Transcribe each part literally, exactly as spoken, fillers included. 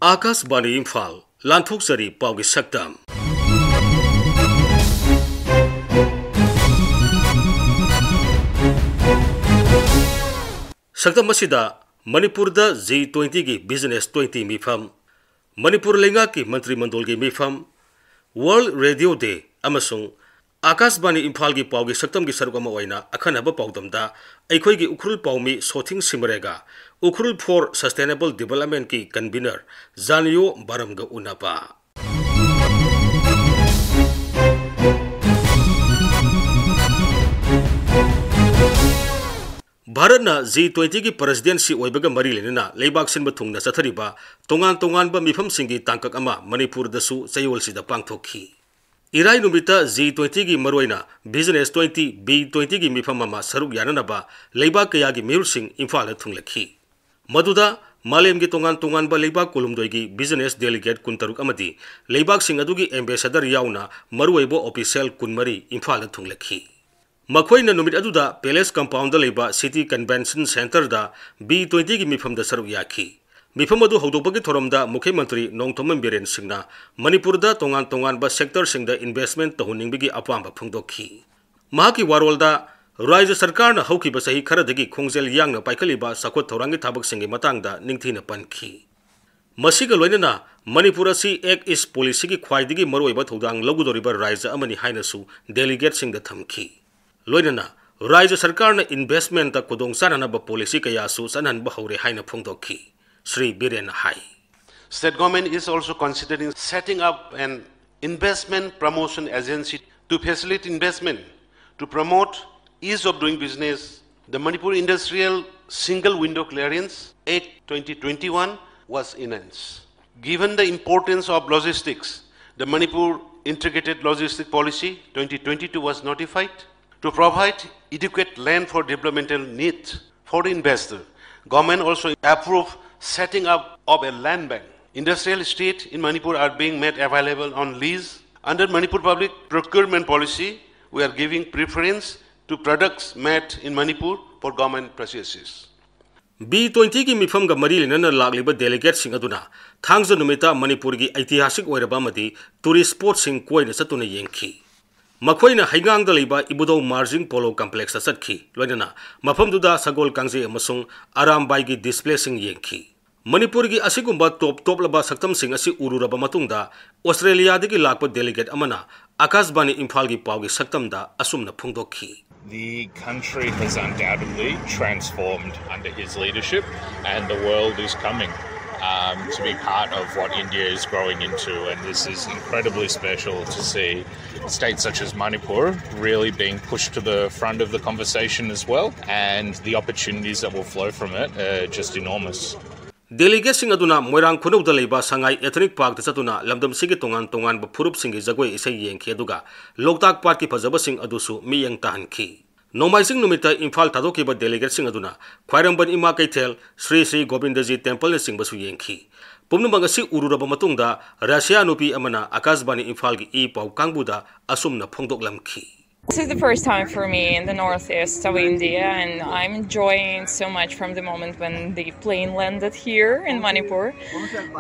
ꯑꯥꯀꯥꯁꯕꯥꯅꯤ ꯏꯝꯐꯥꯜ, ꯂꯥꯟꯊꯣꯛꯆꯔꯤ ꯄꯥꯎꯒꯤ ꯁꯛꯇꯝ꯫ ꯁꯛꯇꯝ ꯑꯁꯤꯗ ꯃꯅꯤꯄꯨꯔꯗ ꯖꯤ ꯇ꯭ꯋꯦꯟꯇꯤꯒꯤ Business twenty ꯃꯤꯐꯝ, ꯃꯅꯤꯄꯨꯔ ꯂꯩꯉꯥꯛꯀꯤ ꯃꯟꯇ꯭ꯔꯤ ꯃꯟꯗꯣꯜꯒꯤ ꯃꯤꯐꯝ, World Radio Day ꯑꯃꯁꯨꯡ ꯑꯥꯀꯥꯁꯕꯥꯅꯤ ꯏꯝꯐꯥꯜꯒꯤ ꯄꯥꯎꯒꯤ ꯁꯛꯇꯝꯒꯤ ꯁꯔꯨꯛ ꯑꯃ ꯑꯣꯏꯅ ꯑꯈꯟꯅꯕ ꯄꯥꯎꯗꯝꯗ ꯑꯩꯈꯣꯏꯒꯤ Ukhrul ꯄꯥꯎꯃꯤ ꯁꯣꯊꯤꯡ ꯁꯤꯃꯔꯦꯒ, Ukhrul for Sustainable Developmentꯀꯤ convener ꯖꯥꯅꯤꯌꯣ ꯕꯥꯔꯝꯒ ꯎꯅꯕ꯫ ꯚꯥꯔꯠꯅ ꯖꯤ ꯇ꯭ꯋꯦꯟꯇꯤꯒꯤ presidency ꯑꯣꯏꯕꯒ ꯃꯔꯤ ꯂꯩꯅꯅ ꯂꯩꯕꯥꯛ ꯁꯤꯟꯕ ꯊꯨꯡꯅ ꯆꯠꯊꯔꯤꯕ ꯇꯣꯉꯥꯟ ꯇꯣꯉꯥꯟꯕ ꯃꯤꯐꯝꯁꯤꯡꯒꯤ ꯇꯥꯡꯀꯛ ꯑꯃ ꯃꯅꯤꯄꯨꯔꯗꯁꯨ ꯆꯌꯣꯜꯁꯤꯗ ꯄꯥꯡꯊꯣꯛꯈꯤ꯫ ꯏꯔꯥꯏ ꯅꯨꯃꯤꯠꯇ ꯖꯤ ꯇ꯭ꯋꯦꯟꯇꯤꯒꯤ ꯃꯔꯨꯑꯣꯏꯅ Business twenty, B twentyꯒꯤ ꯃꯤꯐꯝ ꯑꯃ ꯁꯔꯨꯛ ꯌꯥꯅꯅꯕ ꯂꯩꯕꯥꯛ ꯀꯌꯥꯒꯤ ꯃꯤꯍꯨꯠꯁꯤꯡ ꯏꯝꯐꯥꯜꯗ ꯊꯨꯡꯂꯈꯤ꯫ ꯃꯗꯨꯗ ꯃꯥꯂꯦꯝꯒꯤ ꯇꯣꯉꯥꯟ ꯇꯣꯉꯥꯟꯕ ꯂꯩꯕꯥꯛ ꯀꯣꯂꯨꯝꯗꯣꯏꯒꯤ business delegate ꯀꯨꯟꯇꯔꯨꯛ ꯑꯃꯗꯤ ꯂꯩꯕꯥꯛꯁꯤꯡ ꯑꯗꯨꯒꯤ ambassador ꯌꯥꯎꯅ ꯃꯔꯨꯑꯣꯏꯕ official ꯀꯨꯟꯃꯔꯤ ꯏꯝꯐꯥꯜꯗ ꯊꯨꯡꯂꯈꯤ꯫ ꯃꯈꯣꯏꯅ ꯅꯨꯃꯤꯠ ꯑꯗꯨꯗ Palace compoundꯗ ꯂꯩꯕ City Convention Centreꯗ B twentyꯒꯤ ꯃꯤꯐꯝꯗ ꯁꯔꯨꯛ ꯌꯥꯈꯤ꯫ ꯃꯤꯐꯝ ꯑꯗꯨ ꯍꯧꯗꯣꯛꯄꯒꯤ ꯊꯧꯔꯝꯗ ꯃꯨꯈ꯭ꯌ ꯃꯟꯇ꯭ꯔꯤ ꯅꯣꯡꯊꯣꯝꯕꯝ ꯕꯤꯔꯦꯟ ꯁꯤꯡꯅ ꯃꯅꯤꯄꯨꯔꯗ ꯇꯣꯉꯥꯟ ꯇꯣꯉꯥꯟꯕ sectorꯁꯤꯡꯗ investment ꯇꯧꯍꯟꯅꯤꯡꯕꯒꯤ ꯑꯄꯥꯝꯕ ꯐꯣꯡꯗꯣꯛꯈꯤ꯫ ꯃꯍꯥꯛꯀꯤ ꯋꯥꯔꯣꯜꯗ ꯔꯥꯖ꯭ꯌ ꯁꯔꯀꯥꯔꯅ ꯍꯧꯈꯤꯕ ꯆꯍꯤ ꯈꯔꯗꯒꯤ ꯈꯣꯡꯖꯦꯜ ꯌꯥꯡꯅ ꯄꯥꯏꯈꯠꯂꯤꯕ ꯆꯥꯎꯈꯠ ꯊꯧꯔꯥꯡꯒꯤ ꯊꯕꯛꯁꯤꯡꯒꯤ ꯃꯇꯥꯡꯗ ꯅꯤꯡꯊꯤꯅ ꯄꯟꯈꯤ꯫ ꯃꯁꯤꯒ ꯂꯣꯏꯅꯅ ꯃꯅꯤꯄꯨꯔ ꯑꯁꯤ Act East Policyꯒꯤ ꯈ꯭ꯋꯥꯏꯗꯒꯤ ꯃꯔꯨꯑꯣꯏꯕ ꯊꯧꯗꯥꯡ ꯂꯧꯒꯗꯧꯔꯤꯕ ꯔꯥꯖ꯭ꯌ ꯑꯃꯅꯤ ꯍꯥꯏꯅꯁꯨ delegateꯁꯤꯡꯗ ꯊꯝꯈꯤ꯫ ꯂꯣꯏꯅꯅ ꯔꯥꯖ꯭ꯌ ꯁꯔꯀꯥꯔꯅ investmentꯇ ꯈꯨꯗꯣꯡꯆꯥꯅꯅꯕ policy ꯀꯌꯥꯁꯨ ꯆꯠꯅꯍꯟꯕ ꯍꯧꯔꯦ ꯍꯥꯏꯅ ꯐꯣꯡꯗꯣꯛꯈꯤ꯫ ꯁ꯭ꯔꯤ ꯕꯤꯔꯦꯟꯅ ꯍꯥꯏ꯫ State government is also considering setting up an investment promotion agency to facilitate investment, to promote ease of doing business. The Manipur Industrial Single Window Clearance Act twenty twenty-one was enhanced. Given the importance of logistics, the Manipur Integrated Logistic Policy twenty twenty-two was notified to provide adequate land for developmental needs for the investor. Government also approved setting up of a land bank. Industrial estate in Manipur are being made available on lease. Under Manipur Public Procurement Policy, we are giving preference to products made in Manipur for government purchases. B twenty-ꯒꯤ ꯃꯤꯐꯝꯒ ꯃꯔꯤ ꯂꯩꯅꯅ ꯂꯥꯛꯂꯤꯕ delegateꯁꯤꯡ ꯑꯗꯨꯅ ꯊꯥꯡꯖ ꯅꯨꯃꯤꯠꯇ ꯃꯅꯤꯄꯨꯔꯒꯤ ꯑꯩꯇꯤꯍꯥꯁꯤꯛ ꯑꯣꯏꯔꯕ ꯑꯃꯗꯤ tourist spotꯁꯤꯡ ꯀꯣꯏꯅ ꯆꯠꯇꯨꯅ ꯌꯦꯡꯈꯤ꯫ ꯃꯈꯣꯏꯅ ꯍꯩꯉꯥꯡꯗ ꯂꯩꯕ ꯏꯕꯨꯙꯧ ꯃꯥꯔꯖꯤꯡ Polo Complexꯇ ꯆꯠꯈꯤ, ꯂꯣꯏꯅꯅ ꯃꯐꯝꯗꯨꯗ ꯁꯒꯣꯜ ꯀꯥꯡꯖꯩ ꯑꯃꯁꯨꯡ ꯑꯔꯥꯝꯕꯥꯏꯒꯤ displayꯁꯤꯡ ꯌꯦꯡꯈꯤ꯫ ꯃꯅꯤꯄꯨꯔꯒꯤ ꯑꯁꯤꯒꯨꯝꯕ top top ꯂꯕ ꯁꯛꯇꯝꯁꯤꯡ ꯑꯁꯤ ꯎꯔꯨꯔꯕ ꯃꯇꯨꯡꯗ, ꯑꯣꯁꯇ꯭ꯔꯦꯂꯤꯌꯥꯗꯒꯤ ꯂꯥꯛꯄ delegate ꯑꯃꯅ ꯑꯀꯥꯁꯕꯥꯅꯤ ꯏꯝꯐꯥꯜꯒꯤ ꯄꯥꯎꯒꯤ ꯁꯛꯇꯝꯗ ꯑꯁꯨꯝꯅ ꯐꯣꯡꯗꯣꯛꯈꯤ꯫ The country has undoubtedly transformed under his leadership, and the world is coming, um, to be part of what India is growing into. And this is incredibly special to see states such as Manipur really being pushed to the front of the conversation as well, and the opportunities that will flow from it are just enormous. Delegateꯁꯤꯡ ꯑꯗꯨꯅ ꯃꯣꯏꯔꯥꯡ ꯈꯨꯅꯧꯗ ꯂꯩꯕ ꯁꯉꯥꯏ Ethnic Parkꯇ ꯆꯠꯇꯨꯅ ꯂꯝꯗꯝꯁꯤꯒꯤ ꯇꯣꯉꯥꯟ ꯇꯣꯉꯥꯟꯕ ꯐꯨꯔꯨꯞꯁꯤꯡꯒꯤ ꯖꯒꯣꯏ ꯏꯁꯩ ꯌꯦꯡꯈꯤ, ꯑꯗꯨꯒ ꯂꯣꯛꯇꯥꯛ ꯄꯥꯠꯀꯤ ꯐꯖꯕꯁꯤꯡ ꯑꯗꯨꯁꯨ ꯃꯤꯠꯌꯦꯡ ꯇꯥꯍꯟꯈꯤ꯫ ꯅꯣꯡꯃꯥꯏꯖꯤꯡ ꯅꯨꯃꯤꯠꯇ ꯏꯝꯐꯥꯜ ꯊꯥꯗꯣꯛꯈꯤꯕ delegateꯁꯤꯡ ꯑꯗꯨꯅ ꯈ꯭ꯋꯥꯏꯔꯝꯕꯟ ꯏꯃꯥ ꯀꯩꯊꯦꯜ, ꯁ꯭ꯔꯤ ꯁ꯭ꯔꯤ ꯒꯣꯕꯤꯟꯗꯖꯤ temple ꯅꯆꯤꯡꯕꯁꯨ ꯌꯦꯡꯈꯤ꯫ ꯄꯨꯝꯅꯃꯛ ꯑꯁꯤ ꯎꯔꯨꯔꯕ ꯃꯇꯨꯡꯗ, ꯔꯁꯤꯌꯥ ꯅꯨꯄꯤ ꯑꯃꯅ ꯑꯀꯥꯁꯕꯥꯅꯤ ꯏꯝꯐꯥꯜꯒꯤ ꯏ ꯄꯥꯎ ꯀꯥꯡꯕꯨꯗ ꯑꯁꯨꯝꯅ ꯐꯣꯡꯗꯣꯛꯂꯝꯈꯤ꯫ This is the first time for me in the northeast of India, and I'm enjoying so much from the moment when the plane landed here in Manipur.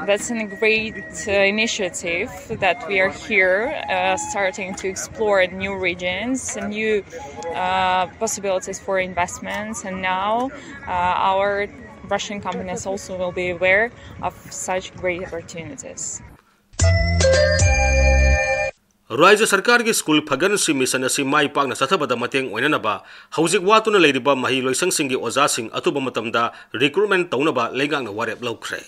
That's a great uh, initiative that we are here uh, starting to explore new regions, new uh, possibilities for investments, and now uh, our Russian companies also will be aware of such great opportunities. ꯔꯥꯖ꯭ꯌ ꯁꯔꯀꯥꯔꯒꯤ school ꯐꯒꯟꯁꯤ mission ꯑꯁꯤ ꯃꯥꯏ ꯄꯥꯛꯅ ꯆꯠꯊꯕꯗ ꯃꯇꯦꯡ ꯑꯣꯏꯅꯅꯕ ꯍꯧꯖꯤꯛ ꯋꯥꯠꯇꯨꯅ ꯂꯩꯔꯤꯕ ꯃꯍꯩꯂꯣꯏꯁꯪꯁꯤꯡꯒꯤ ꯑꯣꯖꯥꯁꯤꯡ ꯑꯊꯨꯕ ꯃꯇꯝꯗ recruitment ꯇꯧꯅꯕ ꯂꯩꯉꯥꯛꯅ ꯋꯥꯔꯦꯞ ꯂꯧꯈ꯭ꯔꯦ꯫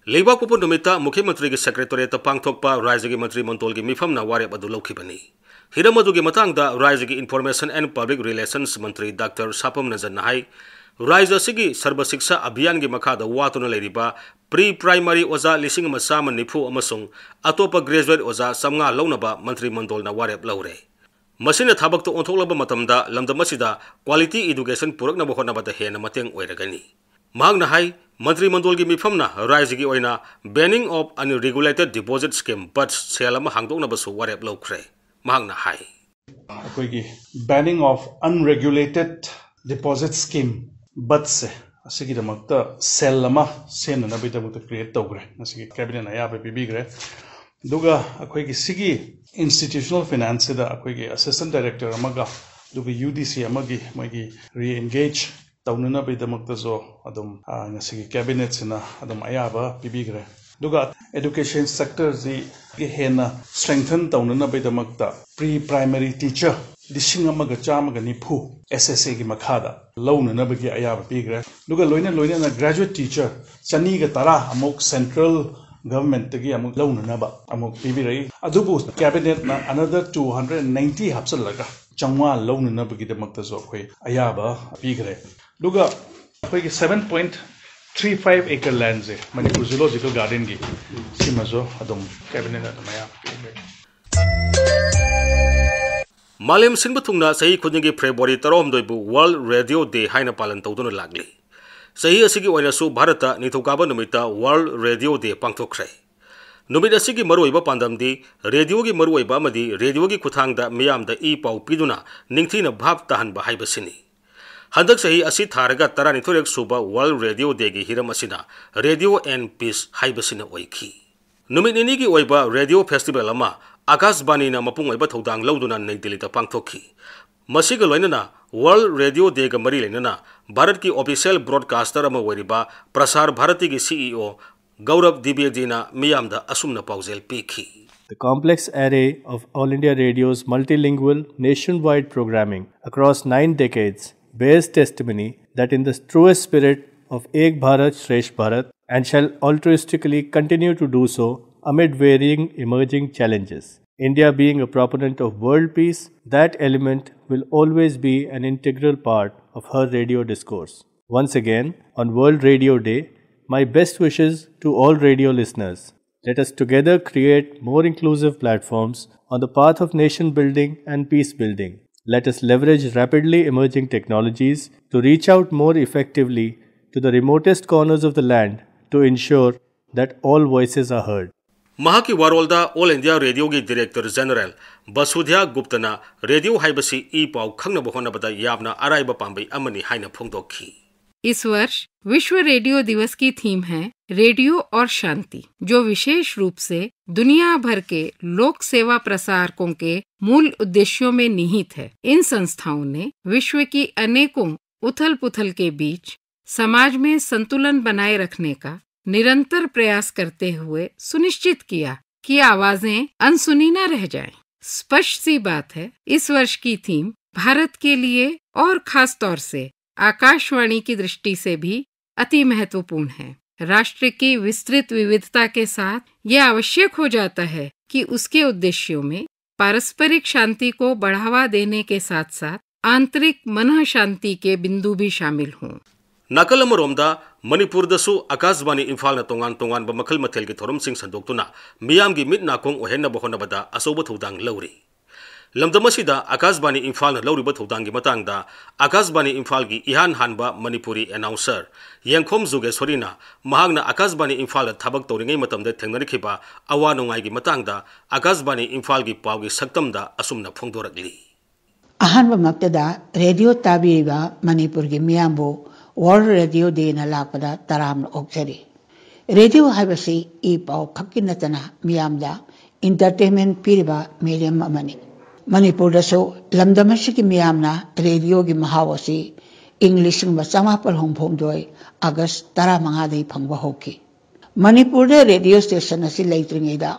ꯂꯩꯕꯥꯛꯄꯣꯛꯄ ꯅꯨꯃꯤꯠꯇ ꯃꯨꯈ꯭ꯌ ꯃꯟꯇ꯭ꯔꯤꯒꯤ secretariatꯇ ꯄꯥꯡꯊꯣꯛꯄ ꯔꯥꯖ꯭ꯌꯒꯤ ꯃꯟꯇ꯭ꯔꯤ ꯃꯟꯗꯣꯜꯒꯤ ꯃꯤꯐꯝꯅ ꯋꯥꯔꯦꯞ ꯑꯗꯨ ꯂꯧꯈꯤꯕꯅꯤ꯫ ꯍꯤꯔꯝ ꯑꯗꯨꯒꯤ ꯃꯇꯥꯡꯗ ꯔꯥꯖ꯭ꯌꯒꯤ Information and Public Relations Mantri doctor ꯁꯥꯄꯝ ꯔꯟꯖꯟꯅ ꯍꯥꯏ, ꯔꯥꯖ꯭ꯌ ꯑꯁꯤꯒꯤ ꯁꯔꯕ ꯁꯤꯛꯁꯥ ꯑꯚꯤꯌꯥꯟꯒꯤ ꯃꯈꯥꯗ ꯋꯥꯠꯇꯨꯅ ꯂꯩꯔꯤꯕ pre primary ꯑꯣꯖꯥ ꯂꯤꯁꯤꯡ ꯑꯃ ꯆꯥꯝꯃ ꯅꯤꯐꯨ ꯑꯃꯁꯨꯡ ꯑꯇꯣꯞꯄ graduate ꯑꯣꯖꯥ ꯆꯥꯝꯃꯉꯥ ꯂꯧꯅꯕ ꯃꯟꯇ꯭ꯔꯤ ꯃꯟꯗꯣꯜꯅ ꯋꯥꯔꯦꯞ ꯂꯧꯔꯦ꯫ ꯃꯁꯤꯅ ꯊꯕꯛꯇ ꯑꯣꯟꯊꯣꯛꯂꯕ ꯃꯇꯝꯗ ꯂꯝꯗꯝ ꯑꯁꯤꯗ quality education ꯄꯨꯔꯛꯅꯕ ꯍꯣꯠꯅꯕꯗ ꯍꯦꯟꯅ ꯃꯇꯦꯡ ꯑꯣꯏꯔꯒꯅꯤ꯫ ꯃꯍꯥꯛꯅ ꯍꯥꯏ, ꯃꯟꯇ꯭ꯔꯤ ꯃꯟꯗꯣꯜꯒꯤ ꯃꯤꯐꯝꯅ ꯔꯥꯖ꯭ꯌꯒꯤ ꯑꯣꯏꯅ banning of unregulated deposit scheme, BUDS, cell ꯑꯃ ꯍꯥꯡꯗꯣꯛꯅꯕꯁꯨ ꯋꯥꯔꯦꯞ ꯂꯧꯈ꯭ꯔꯦ꯫ ꯃꯍꯥꯛꯅ ꯍꯥꯏ꯫ ꯑꯩꯈꯣꯏꯒꯤ banning of unregulated deposit scheme, BUDSꯁꯦ ꯑꯁꯤꯒꯤꯗꯃꯛꯇ cell ꯑꯃ ꯁꯦꯝꯅꯅꯕꯒꯤꯗꯃꯛꯇ create ꯇꯧꯈ꯭ꯔꯦ꯫ ꯉꯁꯤꯒꯤ cabinet ꯅ ꯑꯌꯥꯕ ꯄꯤꯕꯤꯈ꯭ꯔꯦ꯫ ꯑꯗꯨꯒ ꯑꯩꯈꯣꯏꯒꯤ ꯁꯤꯒꯤ institutional finance ꯁꯤꯗ ꯑꯩꯈꯣꯏꯒꯤ assistant director ꯑꯃꯒ ꯑꯗꯨꯒ U D C ꯑꯃꯒꯤ ꯃꯣꯏꯒꯤ re-engage ꯇꯧꯅꯅꯕꯒꯤꯗꯃꯛꯇꯁꯨ ꯑꯗꯨꯝ, ꯑ, ꯉꯁꯤꯒꯤ cabinet ꯁꯤꯅ ꯑꯗꯨꯝ ꯑꯌꯥꯕ ꯄꯤꯕꯤꯈ꯭ꯔꯦ꯫ ꯑꯗꯨꯒ education sector ꯁꯤ ꯍꯦꯟꯅ strengthen ꯇꯧꯅꯅꯕꯒꯤꯗꯃꯛꯇ pre primary teacher ꯂꯤꯁꯤꯡ ꯑꯃꯒ ꯆꯥꯝꯃꯒ ꯅꯤꯐꯨ S S A ꯒꯤ ꯃꯈꯥꯗ ꯂꯧꯅꯅꯕꯒꯤ ꯑꯌꯥꯕ ꯄꯤꯈ꯭ꯔꯦ꯫ ꯑꯗꯨꯒ ꯂꯣꯏꯅ ꯂꯣꯏꯅꯅ graduate teacher ꯆꯅꯤꯒ ꯇꯔꯥ ꯑꯃꯨꯛ central government ꯇꯒꯤ ꯑꯃꯨꯛ ꯂꯧꯅꯅꯕ ꯑꯃꯨꯛ ꯄꯤꯕꯤꯔꯛꯏ꯫ ꯑꯗꯨꯕꯨ cabinet ꯅ another two hundred ninety ꯍꯥꯞꯆꯤꯜꯂꯒ ꯆꯥꯝꯃꯉꯥ ꯂꯧꯅꯅꯕꯒꯤꯗꯃꯛꯇꯁꯨ ꯑꯩꯈꯣꯏ ꯑꯌꯥꯕ ꯄꯤꯈ꯭ꯔꯦ꯫ ꯑꯗꯨꯒ ꯑꯩꯈꯣꯏꯒꯤ seven point three five acre land ꯁꯦ ꯃꯅꯤꯄꯨꯔ Zoological Garden ꯒꯤ, ꯁꯤꯃꯁꯨ ꯑꯗꯨꯝ cabinet ꯅ ꯑꯗꯨꯝ ꯑꯌꯥꯕ ꯄꯤꯈ꯭ꯔꯦ꯫ ꯃꯥꯂꯦꯝ ꯁꯤꯟꯕ ꯊꯨꯡꯅ ꯆꯍꯤ ꯈꯨꯗꯤꯡꯒꯤ February ꯇꯔꯥꯍꯨꯝꯗꯣꯏꯕꯨ World Radio Day ꯍꯥꯏꯅ ꯄꯥꯂꯟ ꯇꯧꯗꯨꯅ ꯂꯥꯛꯂꯤ꯫ ꯆꯍꯤ ꯑꯁꯤꯒꯤ ꯑꯣꯏꯅꯁꯨ ꯚꯥꯔꯠꯇ ꯅꯤꯡꯊꯧꯀꯥꯕ ꯅꯨꯃꯤꯠꯇ World Radio Day ꯄꯥꯡꯊꯣꯛꯈ꯭ꯔꯦ꯫ ꯅꯨꯃꯤꯠ ꯑꯁꯤꯒꯤ ꯃꯔꯨꯑꯣꯏꯕ ꯄꯥꯟꯗꯝꯗꯤ ꯔꯦꯗꯤꯑꯣꯒꯤ ꯃꯔꯨꯑꯣꯏꯕ ꯑꯃꯗꯤ ꯔꯦꯗꯤꯑꯣꯒꯤ ꯈꯨꯠꯊꯥꯡꯗ ꯃꯤꯌꯥꯝꯗ ꯏ ꯄꯥꯎ ꯄꯤꯗꯨꯅ ꯅꯤꯡꯊꯤꯅ ꯚꯥꯞ ꯇꯥꯍꯟꯕ ꯍꯥꯏꯕꯁꯤꯅꯤ꯫ ꯍꯟꯗꯛ ꯆꯍꯤ ꯑꯁꯤ ꯊꯥꯔꯒ ꯇꯔꯥꯅꯤꯊꯣꯏꯔꯛ ꯁꯨꯕ World Radio Day ꯒꯤ ꯍꯤꯔꯝ ꯑꯁꯤꯅ Radio and Peace ꯍꯥꯏꯕꯁꯤꯅ ꯑꯣꯏꯈꯤ꯫ ꯅꯨꯃꯤꯠ ꯅꯤꯅꯤꯒꯤ ꯑꯣꯏꯕ ꯔꯦꯗꯤꯑꯣ ꯐꯦꯁꯇꯤꯚꯦꯜ ꯑꯃ ꯑꯀꯥꯁꯕꯥꯅꯤꯅ ꯃꯄꯨꯡ ꯑꯣꯏꯕ ꯊꯧꯗꯥꯡ ꯂꯧꯗꯨꯅ ꯅꯩ ꯗꯤꯜꯂꯤꯗ ꯄꯥꯡꯊꯣꯛꯈꯤ꯫ ꯃꯁꯤꯒ ꯂꯣꯏꯅꯅ World Radio Day ꯒ ꯃꯔꯤ ꯂꯩꯅꯅ ꯚꯥꯔꯠꯀꯤ official broadcaster ꯑꯃ ꯑꯣꯏꯔꯤꯕ ꯄ꯭ꯔꯁꯥꯔ ꯚꯥꯔꯇꯤꯒꯤ C E O ꯒꯧꯔꯕ ꯗꯤꯕꯦꯗꯤꯅ ꯃꯤꯌꯥꯝꯗ ꯑꯁꯨꯝꯅ ꯄꯥꯎꯖꯦꯜ ꯄꯤꯈꯤ꯫ The complex array of All India Radio's multilingual nationwide programming across nine decades bears testimony that in the truest spirit of Ek Bharat Shreshtha Bharat and shall altruistically continue to do so amid varying emerging challenges. India being a proponent of world peace, that element will always be an integral part of her radio discourse. Once again, on World Radio Day, my best wishes to all radio listeners. Let us together create more inclusive platforms on the path of nation building and peace building. Let us leverage rapidly emerging technologies to reach out more effectively to the remotest corners of the land to ensure that all voices are heard. ꯃꯍꯥꯛꯀꯤ ꯋꯥꯔꯣꯜꯗ All India Radio ꯒꯤ Director General ꯕꯁꯨꯙ꯭ꯌꯥ ꯒꯨꯞꯇꯅ radio ꯍꯥꯏꯕꯁꯤ E ꯄꯥꯎ ꯈꯪꯅꯕ ꯍꯣꯠꯅꯕꯗ ꯌꯥꯝꯅ ꯑꯔꯥꯏꯕ ꯄꯥꯝꯕꯩ ꯑꯃꯅꯤ ꯍꯥꯏꯅ ꯐꯣꯡꯗꯣꯛꯈꯤ꯫ इस वर्ष विश्व रेडियो दिवस की थीम है रेडियो और शांति, जो विशेष रूप से दुनिया भर के लोक सेवा प्रसारकों के मूल उद्देश्यों में निहित है। इन संस्थाओं ने विश्व की अनेकों उथल-पुथल के बीच समाज में संतुलन बनाए रखने का निरंतर प्रयास करते हुए सुनिश्चित किया कि आवाजें अनसुनी न रह जाएं। स्पष्ट सी बात है, इस वर्ष की थीम भारत के लिए और खास तौर से आकाशवाणी की दृष्टि से भी अति महत्वपूर्ण है। राष्ट्र की विस्तृत विविधता के साथ यह आवश्यक हो जाता है कि उसके उद्देश्यों में पारस्परिक शांति को बढ़ावा देने के साथ साथ आंतरिक मन शांति के बिंदु भी शामिल हों। ꯅꯥꯀꯜ ꯑꯃꯔꯣꯝꯗ, ꯃꯅꯤꯄꯨꯔꯗꯁꯨ ꯑꯀꯥꯁꯕꯥꯅꯤ ꯏꯝꯐꯥꯜꯅ ꯇꯣꯉꯥꯟ ꯇꯣꯉꯥꯟꯕ ꯃꯈꯜ ꯃꯊꯦꯜꯒꯤ ꯊꯧꯔꯝꯁꯤꯡ ꯁꯟꯗꯣꯛꯇꯨꯅ ꯃꯤꯌꯥꯝꯒꯤ ꯃꯤꯠ ꯅꯥꯀꯣꯡ ꯑꯣꯏꯍꯟꯅꯕ ꯍꯣꯠꯅꯕꯗ ꯑꯆꯧꯕ ꯊꯧꯗꯥꯡ ꯂꯧꯔꯤ꯫ ꯂꯝꯗꯝ ꯑꯁꯤꯗ ꯑꯀꯥꯁꯕꯥꯅꯤ ꯏꯝꯐꯥꯜꯅ ꯂꯧꯔꯤꯕ ꯊꯧꯗꯥꯡꯒꯤ ꯃꯇꯥꯡꯗ ꯑꯀꯥꯁꯕꯥꯅꯤ ꯏꯝꯐꯥꯜꯒꯤ ꯏꯍꯥꯟ ꯍꯥꯟꯕ ꯃꯅꯤꯄꯨꯔꯤ ꯑꯦꯅꯥꯎꯟꯁꯔ ꯌꯦꯡꯈꯣꯝ ꯖꯨꯒꯦꯁ꯭ꯋꯔꯤꯅ ꯃꯍꯥꯛꯅ ꯑꯀꯥꯁꯕꯥꯅꯤ ꯏꯝꯐꯥꯜꯗ ꯊꯕꯛ ꯇꯧꯔꯤꯉꯩ ꯃꯇꯝꯗ ꯊꯦꯡꯅꯔꯛꯈꯤꯕ ꯑꯋꯥ ꯅꯨꯡꯉꯥꯏꯒꯤ ꯃꯇꯥꯡꯗ ꯑꯀꯥꯁꯕꯥꯅꯤ ꯏꯝꯐꯥꯜꯒꯤ ꯄꯥꯎꯒꯤ ꯁꯛꯇꯝꯗ ꯑꯁꯨꯝꯅ ꯐꯣꯡꯗꯣꯔꯛꯂꯤ꯫ ꯑꯍꯥꯟꯕꯃꯛꯇꯗ ꯔꯦꯗꯤꯑꯣ ꯇꯥꯕꯤꯔꯤꯕ ꯃꯅꯤꯄꯨꯔꯒꯤ ꯃꯤꯌꯥꯝꯕꯨ ꯋꯥꯔꯜ ꯔꯦꯗꯤꯑꯣ ꯗꯦꯅ ꯂꯥꯛꯄꯗ ꯇꯔꯥꯝꯅ ꯑꯣꯛꯆꯔꯤ꯫ ꯔꯦꯗꯤꯑꯣ ꯍꯥꯏꯕꯁꯤ ꯏ ꯄꯥꯎ ꯈꯛꯀꯤ ꯅꯠꯇꯅ ꯃꯤꯌꯥꯝꯗ ꯏꯟꯇꯔꯇꯦꯟꯃꯦꯟ ꯄꯤꯔꯤꯕ ꯃꯦꯗꯤꯌꯝ ꯑꯃꯅꯤ꯫ ꯃꯅꯤꯄꯨꯔꯗꯁꯨ ꯂꯝꯗꯝ ꯑꯁꯤꯒꯤ ꯃꯤꯌꯥꯝꯅ ꯔꯦꯗꯤꯑꯣꯒꯤ ꯃꯍꯥꯎ ꯑꯁꯤ ꯏꯪ ꯂꯤꯁꯤꯡ ꯑꯃ ꯆꯃꯥꯄꯜ ꯍꯨꯝꯐꯨꯍꯨꯝꯗꯣꯏ ꯑꯥꯒꯁ ꯇꯔꯥꯃꯉꯥꯗꯒꯤ ꯐꯪꯕ ꯍꯧꯈꯤ꯫ ꯃꯅꯤꯄꯨꯔꯗ ꯔꯦꯗꯤꯑꯣ ꯁ꯭ꯇꯦꯁꯟ ꯑꯁꯤ ꯂꯩꯇ꯭ꯔꯤꯉꯩꯗ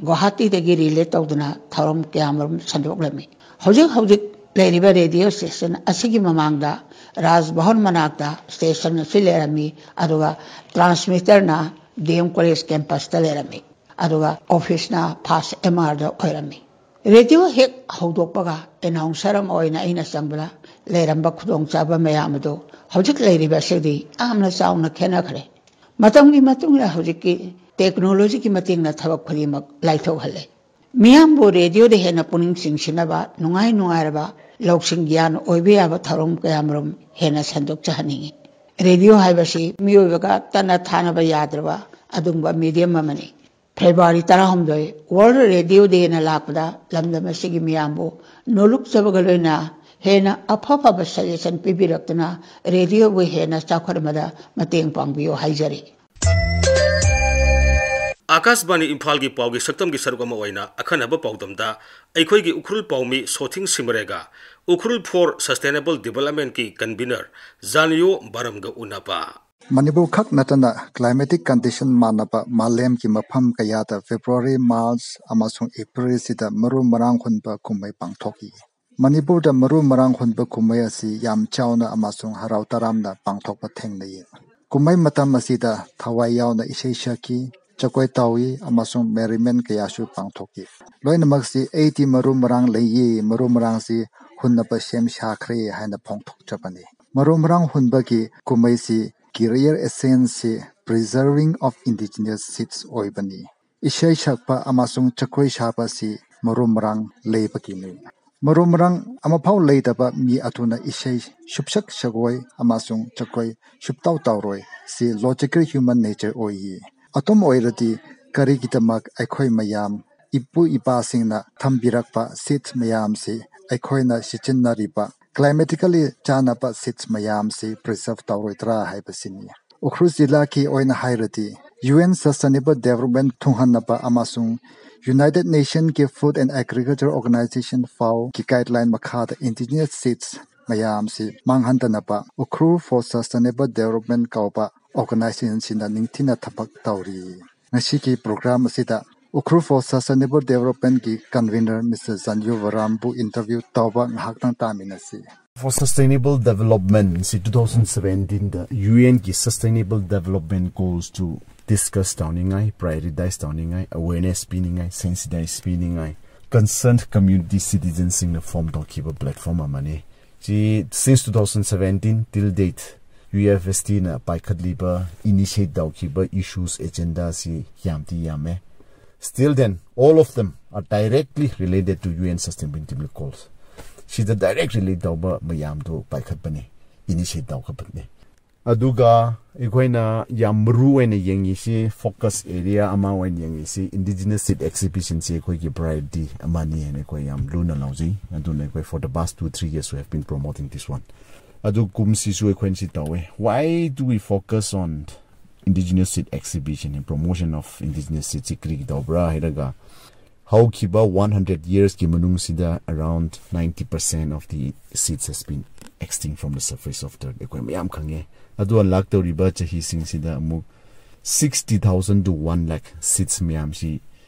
ꯒꯨꯋꯥꯍꯥꯇꯤꯗꯒꯤ ꯔꯤꯂꯦ ꯇꯧꯗꯨꯅ ꯊꯧꯔꯝ ꯀꯌꯥꯃꯔꯨꯝ ꯁꯟꯗꯣꯛꯂꯝꯃꯤ꯫ ꯍꯧꯖꯤꯛ ꯍꯧꯖꯤꯛ ꯂꯩꯔꯤꯕ ꯔꯦꯗꯤꯑꯣ ꯁ꯭ꯇꯦꯁꯟ ꯑꯁꯤꯒꯤ ꯃꯃꯥꯡꯗ ꯔꯥꯖ ꯚꯋꯟ ꯃꯅꯥꯛꯇ ꯁ꯭ꯇꯦꯁꯟ ꯑꯁꯤ ꯂꯩꯔꯝꯃꯤ, ꯑꯗꯨꯒ ꯇ꯭ꯔꯥꯟꯁꯃꯤꯇꯔꯅ ꯗꯤ ꯑꯦꯝ ꯀꯣꯂꯦꯖ ꯀꯦꯝꯄꯁꯇ ꯂꯩꯔꯝꯃꯤ, ꯑꯗꯨꯒ ꯑꯣꯐꯤꯁꯅ ꯐꯥꯁ ꯑꯦꯝ ꯑꯥꯔꯗ ꯑꯣꯏꯔꯝꯃꯤ꯫ ꯔꯦꯗꯤꯑꯣ ꯍꯦꯛ ꯍꯧꯗꯣꯛꯄꯒ ꯑꯦꯅꯥꯎꯟꯁꯔ ꯑꯃ ꯑꯣꯏꯅ ꯑꯩꯅ ꯆꯪꯕꯗ ꯂꯩꯔꯝꯕ ꯈꯨꯗꯣꯡꯆꯥꯕ ꯃꯌꯥꯝ ꯑꯗꯨ ꯍꯧꯖꯤꯛ ꯂꯩꯔꯤꯕ ꯑꯁꯤꯗꯤ ꯌꯥꯝꯅ ꯆꯥꯎꯅ ꯈꯦꯠꯅꯈ꯭ꯔꯦ꯫ ꯃꯇꯝꯒꯤ ꯃꯇꯨꯡ ꯏꯟꯅ ꯍꯧꯖꯤꯛꯀꯤ ꯇꯦꯛꯅꯣꯂꯣꯖꯤꯒꯤ ꯃꯇꯦꯡꯅ ꯊꯕꯛ ꯈꯨꯗꯤꯡꯃꯛ ꯂꯥꯏꯊꯣꯛꯍꯜꯂꯦ꯫ ꯃꯤꯌꯥꯝꯕꯨ ꯔꯦꯗꯤꯑꯣꯗ ꯍꯦꯟꯅ ꯄꯨꯛꯅꯤꯡ ꯆꯤꯡꯁꯤꯟꯅꯕ ꯅꯨꯡꯉꯥꯏ ꯅꯨꯡꯉꯥꯏꯔꯕ ꯂꯧꯁꯤꯡ ꯒ꯭ꯌꯥꯟ ꯑꯣꯏꯕ ꯌꯥꯕ ꯊꯧꯔꯝ ꯀꯌꯥꯃꯔꯨꯝ ꯍꯦꯟꯅ ꯁꯟꯗꯣꯛꯆꯍꯟꯅꯤꯡꯏ꯫ ꯔꯦꯗꯤꯑꯣ ꯍꯥꯏꯕꯁꯤ ꯃꯤꯑꯣꯏꯕꯒ ꯇꯠꯅ ꯊꯥꯅꯕ ꯌꯥꯗ꯭ꯔꯕ ꯑꯗꯨꯒꯨꯝꯕ ꯃꯦꯗꯤꯌꯝ ꯑꯃꯅꯤ꯫ ꯐꯦꯕ꯭ꯔꯨꯋꯥꯔꯤ ꯇꯔꯥꯍꯨꯝꯗꯣꯏ ꯋꯥꯔꯜ ꯔꯦꯗꯤꯑꯣ ꯗꯦꯅ ꯂꯥꯛꯄꯗ ꯂꯝꯗꯝ ꯑꯁꯤꯒꯤ ꯃꯤꯌꯥꯝꯕꯨ ꯅꯣꯂꯨꯛꯆꯕꯒ ꯂꯣꯏꯅ ꯍꯦꯟꯅ ꯑꯐ ꯐꯕ suggestion ꯄꯤꯕꯤꯔꯛꯇꯨꯅ ꯔꯦꯗꯤꯑꯣꯕꯨ ꯍꯦꯟꯅ ꯆꯥꯎꯈꯠꯍꯟꯕꯗ ꯃꯇꯦꯡ ꯄꯥꯡꯕꯤꯌꯨ ꯍꯥꯏꯖꯔꯤ꯫ ꯑꯥꯀꯥꯁꯕꯥꯅꯤ ꯏꯝꯐꯥꯜꯒꯤ ꯄꯥꯎꯒꯤ ꯁꯛꯇꯝꯒꯤ ꯁꯔꯨꯛ ꯑꯃ ꯑꯣꯏꯅ ꯑꯈꯟꯅꯕ ꯄꯥꯎꯗꯝꯗ ꯑꯩꯈꯣꯏꯒꯤ Ukhrul ꯄꯥꯎꯃꯤ ꯁꯣꯊꯤꯡ ꯁꯤꯃꯔꯦꯒ, Ukhrul for Sustainable Developmentꯀꯤ convener ꯖꯥꯅꯤꯌꯣ ꯕꯥꯔꯝꯒ ꯎꯅꯕ꯫ ꯃꯅꯤꯄꯨꯔ ꯈꯛ ꯅꯠꯇꯅ climatic condition ꯃꯥꯟꯅꯕ ꯃꯥꯂꯦꯝꯒꯤ ꯃꯐꯝ ꯀꯌꯥꯗ February, March ꯑꯃꯁꯨꯡ April ꯁꯤꯗ ꯃꯔꯨ ꯃꯔꯥꯡ ꯍꯨꯟꯕ ꯀꯨꯝꯍꯩ ꯄꯥꯡꯊꯣꯛꯏ꯫ ꯃꯅꯤꯄꯨꯔꯗ ꯃꯔꯨ ꯃꯔꯥꯡ ꯍꯨꯟꯕ ꯀꯨꯝꯍꯩ ꯑꯁꯤ ꯌꯥꯝ ꯆꯥꯎꯅ ꯑꯃꯁꯨꯡ ꯍꯔꯥꯎ ꯇꯔꯥꯝꯅ ꯄꯥꯡꯊꯣꯛꯄ ꯊꯦꯡꯅꯩ꯫ ꯀꯨꯝꯍꯩ ꯃꯇꯝ ꯑꯁꯤꯗ ꯊꯋꯥꯏ ꯌꯥꯎꯅ ꯏꯁꯩ ꯁꯛꯈꯤ, ꯖꯒꯣꯏ ꯇꯧꯏ ꯑꯃꯁꯨꯡ merriment ꯀꯌꯥꯁꯨ ꯄꯥꯡꯊꯣꯛꯈꯤ꯫ ꯂꯣꯏꯅꯃꯛꯁꯤ "ꯑꯩꯗꯤ ꯃꯔꯨ ꯃꯔꯥꯡ ꯂꯩꯌꯦ, ꯃꯔꯨ ꯃꯔꯥꯡꯁꯤ ꯍꯨꯟꯅꯕ ꯁꯦꯝ ꯁꯥꯈ꯭ꯔꯦ" ꯍꯥꯏꯅ ꯐꯣꯡꯗꯣꯛꯆꯕꯅꯤ꯫ ꯃꯔꯨ ꯃꯔꯥꯡ ꯍꯨꯟꯕꯒꯤ ꯀꯨꯝꯍꯩꯁꯤ career essence ꯁꯤ preserving of indigenous seeds ꯑꯣꯏꯕꯅꯤ꯫ ꯏꯁꯩ ꯁꯛꯄ ꯑꯃꯁꯨꯡ ꯖꯒꯣꯏ ꯁꯥꯕꯁꯤ ꯃꯔꯨ ꯃꯔꯥꯡ ꯂꯩꯕꯒꯤꯅꯤ꯫ ꯃꯔꯨ ꯃꯔꯥꯡ ꯑꯃꯐꯥꯎ ꯂꯩꯇꯕ ꯃꯤ ꯑꯗꯨꯅ ꯏꯁꯩ ꯁꯨꯞꯁꯛ ꯁꯒꯣꯏ ꯑꯃꯁꯨꯡ ꯖꯒꯣꯏ ꯁꯨꯞꯇꯧ ꯇꯧꯔꯣꯏ꯫ ꯁꯤ logical human nature ꯑꯣꯏꯌꯦ꯫ ꯑꯗꯨꯝ ꯑꯣꯏꯔꯗꯤ ꯀꯔꯤꯒꯤꯗꯃꯛ ꯑꯩꯈꯣꯏ ꯃꯌꯥꯝ ꯏꯄꯨ ꯏꯄꯥꯁꯤꯡꯅ ꯊꯝꯕꯤꯔꯛꯄ seeds ꯃꯌꯥꯝꯁꯤ ꯑꯩꯈꯣꯏꯅ ꯁꯤꯖꯤꯟꯅꯔꯤꯕ climatically ꯆꯥꯟꯅꯕ seeds ꯃꯌꯥꯝꯁꯤ preserve ꯇꯧꯔꯣꯏꯗ꯭ꯔꯥ ꯍꯥꯏꯕꯁꯤꯅꯤ꯫ ꯎꯈ꯭ꯔꯨꯜ ꯖꯤꯂꯥꯒꯤ ꯑꯣꯏꯅ ꯍꯥꯏꯔꯗꯤ UN Sustainable Development ꯊꯨꯡꯍꯟꯅꯕ ꯑꯃꯁꯨꯡ United Nationꯀꯤ Food and Agriculture Organization FAOꯒꯤ guideline ꯃꯈꯥꯗ indigenous seeds ꯃꯌꯥꯝꯁꯤ ꯃꯥꯡꯍꯟꯗꯅꯕ Ukhrul for Sustainable Development ꯀꯧꯕ organizationꯁꯤꯡꯅ ꯅꯤꯡꯊꯤꯅ ꯊꯕꯛ ꯇꯧꯔꯤ꯫ ꯉꯁꯤꯒꯤ program ꯑꯁꯤꯗ Ukhrul for Sustainable Developmentꯀꯤ convener Mister ꯖꯥꯅꯤꯌꯣ ꯕꯥꯔꯝꯕꯨ interview ꯇꯧꯕ ꯉꯥꯏꯍꯥꯛꯇꯪ ꯇꯥꯃꯤꯟꯅꯁꯤ꯫ For Sustainable Development ꯁꯤ two thousand seventeenꯗ UNꯒꯤ Sustainable Development Goals to discuss ꯇꯧꯅꯤꯡꯉꯥꯏ, prioritize ꯇꯧꯅꯤꯡꯉꯥꯏ, awareness ꯄꯤꯅꯤꯡꯉꯥꯏ, sensitize ꯄꯤꯅꯤꯡꯉꯥꯏ concerned community citizenꯁꯤꯡꯅ form ꯇꯧꯈꯤꯕ platform ꯑꯃꯅꯤ꯫ ꯁꯤ since two thousand seventeen till date UFSTꯅ ꯄꯥꯏꯈꯠꯂꯤꯕ, initiate ꯇꯧꯈꯤꯕ issues agendaꯁꯤ ꯌꯥꯝꯗꯤ ꯌꯥꯝꯃꯦ꯫ Still then, all of them are directly related to UN Sustainability Goals. ꯁꯤꯗ direct relate ꯇꯧꯕ ꯃꯌꯥꯝꯗꯨ ꯄꯥꯏꯈꯠꯄꯅꯤ, initiate ꯇꯧꯈꯠꯄꯅꯤ꯫ ꯑꯗꯨꯒ ꯑꯩꯈꯣꯏꯅ ꯌꯥꯝ ꯃꯔꯨ ꯑꯣꯏꯅ ꯌꯦꯡꯉꯤꯁꯤ, focus area ꯑꯃ ꯑꯣꯏꯅ ꯌꯦꯡꯉꯤꯁꯤ, indigenous seed exhibition ꯁꯤ ꯑꯩꯈꯣꯏꯒꯤ priority ꯑꯃꯅꯤ ꯍꯥꯏꯅ ꯑꯩꯈꯣꯏ ꯌꯥꯝ ꯂꯨꯅ ꯂꯧꯖꯩ꯫ ꯑꯗꯨꯅ ꯑꯩꯈꯣꯏ for the past two three years we have been promoting this one. ꯑꯗꯨ ꯀꯨꯝꯁꯤꯁꯨ ꯑꯩꯈꯣꯏꯅ ꯁꯤ ꯇꯧꯋꯦ꯫ Why do we focus on indigenous seed exhibition and promotion of indigenous seed ꯁꯤ ꯀꯔꯤꯒꯤ ꯇꯧꯕ꯭ꯔꯥ ꯍꯥꯏꯔꯒ, ꯍꯧꯈꯤꯕ one hundred years ꯀꯤ ꯃꯅꯨꯡꯁꯤꯗ around ninety percent of the seeds has been extinct from the surface of the earth, ꯑꯩꯈꯣꯏ ꯃꯌꯥꯝ ꯈꯪꯉꯦ꯫ ꯑꯗꯨꯒ ꯂꯥꯛꯇꯧꯔꯤꯕ ꯆꯍꯤꯁꯤꯡꯁꯤꯗ ꯑꯃꯨꯛ sixty thousand to one lakh seeds ꯃꯌꯥꯝꯁꯤ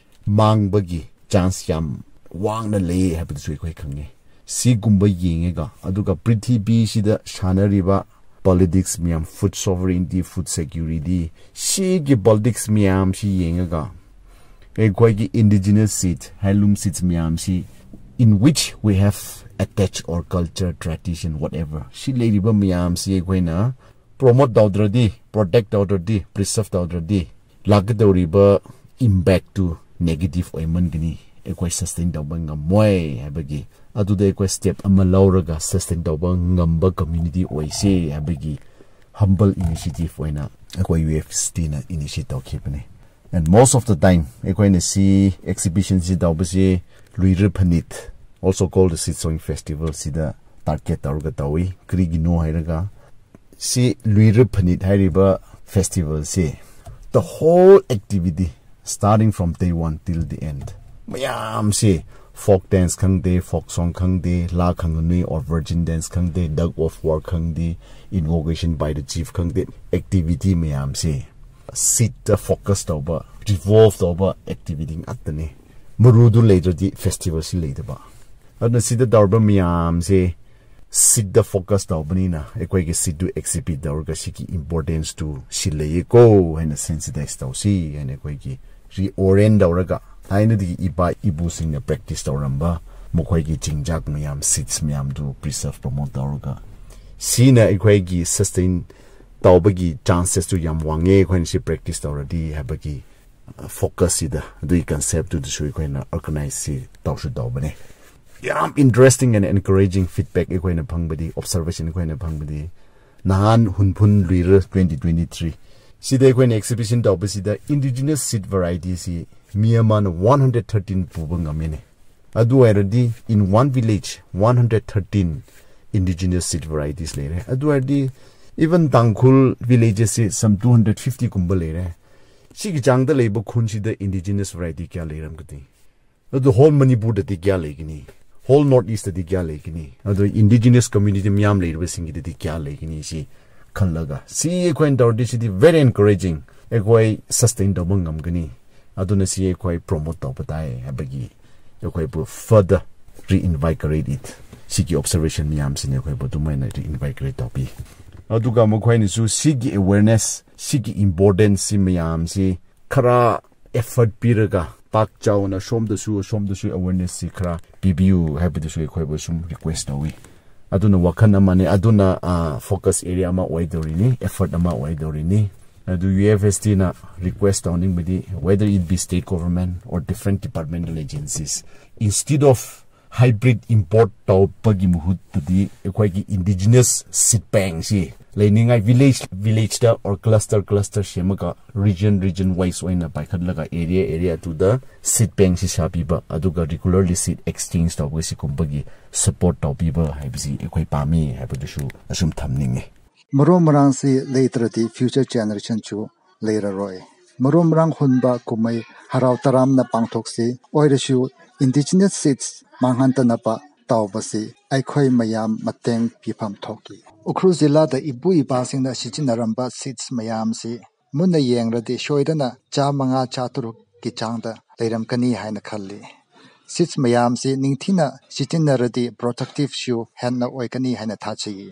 ꯃꯥꯡꯕꯒꯤ chance ꯌꯥꯝ ꯋꯥꯡꯅ ꯂꯩ ꯍꯥꯏꯕꯗꯨꯁꯨ ꯑꯩꯈꯣꯏ ꯈꯪꯉꯦ꯫ ꯁꯤꯒꯨꯝꯕ ꯌꯦꯡꯉꯒ, ꯑꯗꯨꯒ ꯄ꯭ꯔꯤꯊꯤꯕꯤꯁꯤꯗ ꯁꯥꯟꯅꯔꯤꯕ politics ꯃꯌꯥꯝ, food sovereignty, food security, ꯁꯤꯒꯤ politics ꯃꯌꯥꯝꯁꯤ ꯌꯦꯡꯉꯒ, ꯑꯩꯈꯣꯏꯒꯤ indigenous seed, handloom seeds ꯃꯌꯥꯝꯁꯤ, in which we have attached our culture, tradition, whatever, ꯁꯤ ꯂꯩꯔꯤꯕ ꯃꯌꯥꯝꯁꯤ ꯑꯩꯈꯣꯏꯅ promote ꯇꯧꯗ꯭ꯔꯗꯤ, protect ꯇꯧꯗ꯭ꯔꯗꯤ, preserve ꯇꯧꯗ꯭ꯔꯗꯤ, ꯂꯥꯛꯀꯗꯧꯔꯤꯕ impact ꯇꯨ negative ꯑꯣꯏꯃꯟꯒꯅꯤ, ꯑꯩꯈꯣꯏ sustain ꯇꯧꯕ ꯉꯝꯃꯣꯏ ꯍꯥꯏꯕꯒꯤ, ꯑꯗꯨꯗ ꯑꯩꯈꯣꯏ step ꯑꯃ ꯂꯧꯔꯒ sustain ꯇꯧꯕ ꯉꯝꯕ community ꯑꯣꯏꯁꯦ ꯍꯥꯏꯕꯒꯤ humble initiative ꯑꯣꯏꯅ ꯑꯩꯈꯣꯏ UFST ꯅ initiate ꯇꯧꯈꯤꯕꯅꯤ꯫ And most of the time ꯑꯩꯈꯣꯏꯅ ꯁꯤ exhibition ꯁꯤ ꯇꯧꯕꯁꯤ ꯂꯨꯏꯔ ꯐꯅꯤꯠ, also called the Seed Sowing Festival ꯁꯤꯗ target ꯇꯧꯔꯒ ꯇꯧꯏ꯫ ꯀꯔꯤꯒꯤꯅꯣ ꯍꯥꯏꯔꯒ, ꯁꯤ ꯂꯨꯏꯔ ꯐꯅꯤꯠ ꯍꯥꯏꯔꯤꯕ festival ꯁꯤ, the whole activity, starting from day one till the end, ꯃꯌꯥꯝꯁꯤ, folk dance ꯈꯪꯗꯦ, folk song ꯈꯪꯗꯦ, ꯂꯥ ꯈꯪꯒꯅꯨꯏ or virgin dance ꯈꯪꯗꯦ, tug of war ꯈꯪꯗꯦ, invocation by the chief ꯈꯪꯗꯦ, activity ꯃꯌꯥꯝꯁꯤ seed ꯇ focus ꯇꯧꯕ, revolve ꯇꯧꯕ activity ꯉꯥꯛꯇꯅꯤ꯫ ꯃꯔꯨꯗꯨ ꯂꯩꯇ꯭ꯔꯗꯤ festival ꯁꯤ ꯂꯩꯇꯕ꯫ ꯑꯗꯨꯅ ꯁꯤꯗ ꯇꯧꯔꯕ ꯃꯌꯥꯝꯁꯦ seed ꯇ focus ꯇꯧꯕꯅꯤꯅ, ꯑꯩꯈꯣꯏꯒꯤ seed ꯇꯨ exhibit ꯇꯧꯔꯒ ꯁꯤꯒꯤ importance ꯇꯨ ꯁꯤ ꯂꯩꯌꯦꯀꯣ ꯍꯥꯏꯅ sensitize ꯇꯧꯁꯤ ꯍꯥꯏꯅ ꯑꯩꯈꯣꯏꯒꯤ reorient ꯇꯧꯔꯒ, ꯊꯥꯏꯅꯗꯒꯤ ꯏꯄꯥ ꯏꯄꯨꯁꯤꯡꯅ practice ꯇꯧꯔꯝꯕ ꯃꯈꯣꯏꯒꯤ ꯆꯤꯟꯖꯥꯛ ꯃꯌꯥꯝ, seeds ꯃꯌꯥꯝꯗꯨ preserve, promote ꯇꯧꯔꯒ, ꯁꯤꯅ ꯑꯩꯈꯣꯏꯒꯤ sustain ꯇꯧꯕꯒꯤ chances ꯇꯨ ꯌꯥꯝ ꯋꯥꯡꯉꯦ, ꯑꯩꯈꯣꯏꯅ ꯁꯤ practice ꯇꯧꯔꯗꯤ ꯍꯥꯏꯕꯒꯤ focus ꯁꯤꯗ, ꯑꯗꯨꯒꯤ concept ꯇꯨꯗꯁꯨ ꯑꯩꯈꯣꯏꯅ organize ꯁꯤ ꯇꯧꯁꯨ ꯇꯧꯕꯅꯦ꯫ ꯌꯥꯝ interesting and encouraging feedback ꯑꯩꯈꯣꯏꯅ ꯐꯪꯕꯗꯤ, observation ꯑꯩꯈꯣꯏꯅ ꯐꯪꯕꯗꯤ, ꯅꯍꯥꯟ ꯍꯨꯟꯐꯨꯟ ꯂꯨꯏꯔ twenty twenty three ꯁꯤꯗ ꯑꯩꯈꯣꯏꯅ exhibition ꯇꯧꯕꯁꯤꯗ indigenous seed variety ꯁꯤ ꯃꯤ ꯑꯃꯅ one hundred thirteen ꯄꯨꯕ ꯉꯝꯃꯤꯅꯦ꯫ ꯑꯗꯨ ꯑꯣꯏꯔꯗꯤ in one village one hundred thirteen indigenous seed varieties ꯂꯩꯔꯦ꯫ ꯑꯗꯨ ꯑꯣꯏꯔꯗꯤ even ꯇꯥꯡꯈꯨꯜ villages ꯁꯤ some two hundred fifty ꯀꯨꯝꯕ ꯂꯩꯔꯦ꯫ ꯁꯤꯒꯤ ꯆꯥꯡꯗ ꯂꯩꯕ ꯈꯨꯟꯁꯤꯗ indigenous variety ꯀꯌꯥ ꯂꯩꯔꯝꯒꯅꯤ? ꯑꯗꯨ whole ꯃꯅꯤꯄꯨꯔꯗꯗꯤ ꯀꯌꯥ ꯂꯩꯒꯅꯤ? Whole North East ꯇꯗꯤ ꯀꯌꯥ ꯂꯩꯒꯅꯤ? ꯑꯗꯨ indigenous community ꯃꯌꯥꯝ ꯂꯩꯔꯤꯕꯁꯤꯡꯒꯤꯗꯗꯤ ꯀꯌꯥ ꯂꯩꯒꯅꯤ? ꯁꯤ ꯈꯜꯂꯒ ꯁꯤ ꯑꯩꯈꯣꯏꯅ ꯇꯧꯔꯗꯤ ꯁꯤꯗꯤ very encouraging꯫ ꯑꯩꯈꯣꯏ sustain ꯇꯧꯕ ꯉꯝꯒꯅꯤ꯫ ꯑꯗꯨꯅ ꯁꯤ ꯑꯩꯈꯣꯏ promote ꯇꯧꯕ ꯇꯥꯏ ꯍꯥꯏꯕꯒꯤ ꯑꯩꯈꯣꯏꯕꯨ further reinvigorate it꯫ ꯁꯤꯒꯤ observation ꯃꯌꯥꯝꯁꯤꯅ ꯑꯩꯈꯣꯏꯕꯨ ꯑꯗꯨꯃꯥꯏꯅ reinvigorate ꯇꯧꯕꯤ꯫ ꯑꯗꯨꯒ ꯃꯈꯣꯏꯅꯁꯨ ꯁꯤꯒꯤ awareness, ꯁꯤꯒꯤ importance ꯁꯤ ꯃꯌꯥꯝꯁꯤ ꯈꯔ effort ꯄꯤꯔꯒ ꯄꯥꯛ ꯆꯥꯎꯅ ꯁꯣꯝꯗꯁꯨ ꯑꯁꯣꯝꯗꯁꯨ awareness ꯁꯤ ꯈꯔ ꯄꯤꯕꯤꯌꯨ ꯍꯥꯏꯕꯗꯨꯁꯨ ꯑꯩꯈꯣꯏꯕꯨ ꯁꯨꯝ request ꯇꯧꯏ꯫ ꯑꯗꯨꯅ ꯋꯥꯈꯜ ꯑꯃꯅꯤ꯫ ꯑꯗꯨꯅ, ꯑ, focus area ꯑꯃ ꯑꯣꯏꯗꯧꯔꯤꯅꯤ, effort ꯑꯃ ꯑꯣꯏꯗꯧꯔꯤꯅꯤ꯫ ꯑꯗꯨ U F S T ꯅ request ꯇꯧꯅꯤꯡꯕꯗꯤ, whether it be state government or different departmental agencies, instead of hybrid import ꯇꯧꯕꯒꯤ ꯃꯍꯨꯠꯇꯗꯤ ꯑꯩꯈꯣꯏꯒꯤ indigenous seed bank ꯁꯤ ꯂꯩꯅꯤꯡꯉꯥꯏ village, village ꯇ or cluster, cluster ꯁꯦꯝꯃꯒ region, region wise ꯑꯣꯏꯅ ꯄꯥꯏꯈꯠꯂꯒ area, area ꯑꯗꯨꯗ seed bank ꯁꯤ ꯁꯥꯕꯤꯕ, ꯑꯗꯨꯒ regularly seed exchange ꯇꯧꯕ, ꯁꯤꯒꯨꯝꯕꯒꯤ support ꯇꯧꯕꯤꯕ ꯍꯥꯏꯕꯁꯤ ꯑꯩꯈꯣꯏ ꯄꯥꯝꯃꯤ ꯍꯥꯏꯕꯗꯨꯁꯨ ꯑꯁꯨꯝ ꯊꯝꯅꯤꯡꯉꯤ꯫ ꯃꯔꯨ ꯃꯔꯥꯡꯁꯤ ꯂꯩꯇ꯭ꯔꯗꯤ future generation ꯁꯨ ꯂꯩꯔꯔꯣꯏ꯫ ꯃꯔꯨ ꯃꯔꯥꯡ ꯍꯨꯟꯕ ꯀꯨꯝꯍꯩ ꯍꯔꯥꯎ ꯇꯔꯥꯝꯅ ꯄꯥꯡꯊꯣꯛꯁꯤ꯫ ꯑꯣꯏꯔꯁꯨ indigenous seeds ꯃꯥꯡꯍꯟꯗꯅꯕ ꯇꯧꯕꯁꯤ ꯑꯩꯈꯣꯏ ꯃꯌꯥꯝ ꯃꯇꯦꯡ ꯄꯤꯐꯝ ꯊꯣꯛꯏ꯫ ꯎꯈ꯭ꯔꯨꯜ ꯖꯤꯂꯥꯗ ꯏꯄꯨ ꯏꯄꯥꯁꯤꯡꯅ ꯁꯤꯖꯤꯟꯅꯔꯝꯕ seeds ꯃꯌꯥꯝꯁꯤ ꯃꯨꯟꯅ ꯌꯦꯡꯂꯗꯤ ꯁꯣꯏꯗꯅ ꯆꯥꯃꯉꯥ ꯆꯥꯇꯔꯨꯛꯀꯤ ꯆꯥꯡꯗ ꯂꯩꯔꯝꯒꯅꯤ ꯍꯥꯏꯅ ꯈꯜꯂꯤ꯫ Seeds ꯃꯌꯥꯝꯁꯤ ꯅꯤꯡꯊꯤꯅ ꯁꯤꯖꯤꯟꯅꯔꯗꯤ productive ꯁꯨ ꯍꯦꯟꯅ ꯑꯣꯏꯒꯅꯤ ꯍꯥꯏꯅ ꯊꯥꯖꯩ꯫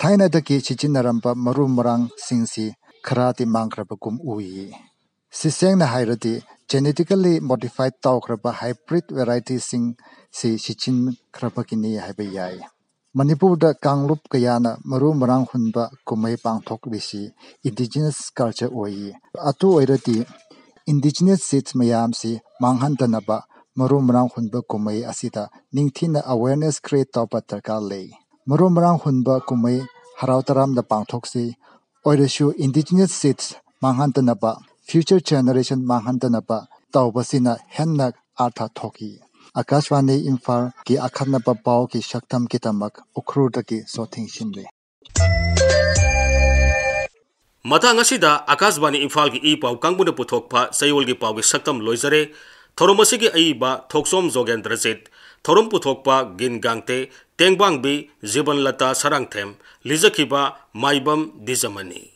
ꯊꯥꯏꯅꯗꯒꯤ ꯁꯤꯖꯤꯟꯅꯔꯝꯕ ꯃꯔꯨ ꯃꯔꯥꯡꯁꯤꯡꯁꯤ ꯈꯔꯗꯤ ꯃꯥꯡꯈ꯭ꯔꯕꯒꯨꯝ ꯎꯏ꯫ ꯁꯤꯁꯦꯡꯅ ꯍꯥꯏꯔꯗꯤ genetically modified ꯇꯧꯈ꯭ꯔꯕ hybrid variety ꯁꯤꯡ ꯁꯤ ꯁꯤꯖꯤꯟꯈ꯭ꯔꯕꯒꯤꯅꯤ ꯍꯥꯏꯕ ꯌꯥꯏ꯫ ꯃꯅꯤꯄꯨꯔꯗ ꯀꯥꯡꯂꯨꯞ ꯀꯌꯥꯅ ꯃꯔꯨ ꯃꯔꯥꯡ ꯍꯨꯟꯕ ꯀꯨꯝꯍꯩ ꯄꯥꯡꯊꯣꯛꯂꯤꯁꯤ indigenous culture ꯑꯣꯏꯌꯦ꯫ ꯑꯗꯨ ꯑꯣꯏꯔꯗꯤ indigenous seeds ꯃꯌꯥꯝꯁꯤ ꯃꯥꯡꯍꯟꯗꯅꯕ ꯃꯔꯨ ꯃꯔꯥꯡ ꯍꯨꯟꯕ ꯀꯨꯝꯍꯩ ꯑꯁꯤꯗ ꯅꯤꯡꯊꯤꯅ awareness create ꯇꯧꯕ ꯗꯔꯀꯥꯔ ꯂꯩ꯫ ꯃꯔꯨ ꯃꯔꯥꯡ ꯍꯨꯟꯕ ꯀꯨꯝꯍꯩ ꯍꯔꯥꯎ ꯇꯔꯥꯝꯅ ꯄꯥꯡꯊꯣꯛꯁꯤ꯫ ꯑꯣꯏꯔꯁꯨ indigenous seeds ꯃꯥꯡꯍꯟꯗꯅꯕ, future generation ꯃꯥꯡꯍꯟꯗꯅꯕ ꯇꯧꯕꯁꯤꯅ ꯍꯦꯟꯅ ꯑꯥꯔꯊ ꯊꯣꯛꯏ꯫ ꯑꯀꯥꯁꯕꯥꯅꯤ ꯏꯝꯐꯥꯜꯒꯤ ꯑꯈꯟꯅꯕ ꯄꯥꯎꯒꯤ ꯁꯛꯇꯝꯒꯤꯗꯃꯛ ꯎꯈ꯭ꯔꯨꯜꯗꯒꯤ ꯁꯣꯊꯤꯡ ꯁꯤꯟꯂꯤ꯫ ꯃꯇꯥꯡ ꯑꯁꯤꯗ ꯑꯀꯥꯁꯕꯥꯅꯤ ꯏꯝꯐꯥꯜꯒꯤ ꯏ ꯄꯥꯎ ꯀꯥꯡꯕꯨꯅ ꯄꯨꯊꯣꯛꯄ ꯆꯌꯣꯜꯒꯤ ꯄꯥꯎꯒꯤ ꯁꯛꯇꯝ ꯂꯣꯏꯖꯔꯦ꯫ ꯊꯧꯔꯝ ꯑꯁꯤꯒꯤ ꯑꯏꯕ ꯊꯣꯛꯆꯣꯝ ꯖꯣꯒꯦꯟꯗ꯭ꯔꯖꯤꯠ, ꯊꯧꯔꯝ ꯄꯨꯊꯣꯛꯄ ꯒꯤꯟ ꯒꯥꯡꯇꯦ, ꯇꯦꯡꯕꯥꯡꯕꯤ ꯖꯤꯕꯟꯂꯇꯥ ꯁꯔꯥꯡꯊꯦꯝ, ꯂꯤꯖꯈꯤꯕ ꯃꯥꯏꯕꯝ ꯗꯤꯖꯃꯅꯤ꯫